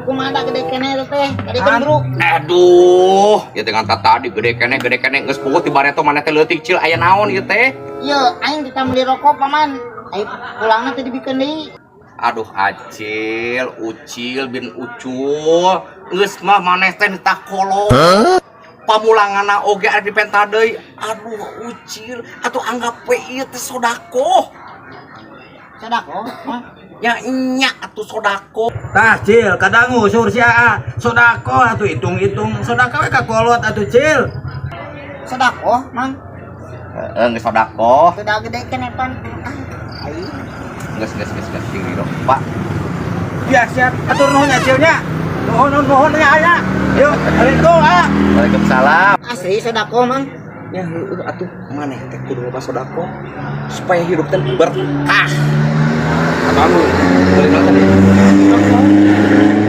Ukur kumaha da gede keneh itu teh. Tadi kan, Bro. Aduh, ya dengan tadi gede keneh geus puguh ti bareto maneh teh leutik, Cil, aya naon ieu teh? Iya, aing kita beli rokok, Paman. Aing pulangna teh dibikeun deui. Aduh, Acil, Ucil bin Ucul, geus mah maneh teh nitah kolot. Pamulanganna oge ada dipenta deui. Aduh, Ucil, atuh anggap we ieu teh sodakoh. Sodakoh, Mang. Ya nya atuh sodakoh. Tah, Cil, kadang ngusur si Aa. Sodakoh atuh, hitung-hitung sodakoh we ka kolot atuh, Cil. Sodakoh, Mang. Heeh, geus sodakoh. Sudah gede keneh pan. Ah, aing. Geus geus geus geus tinggi dong, Pak. Ya siap, atur nuhun ya, Cil, nya. Nuhun nuhun nuhun ya aya. Yuk, Assalamualaikum, ah. Waalaikumsalam. Asli sodakoh, Mang. Ya heueuh atuh, maneh teh kudu loba sodakoh supaya hidup teh berkah. Atau anu beli naon tadi?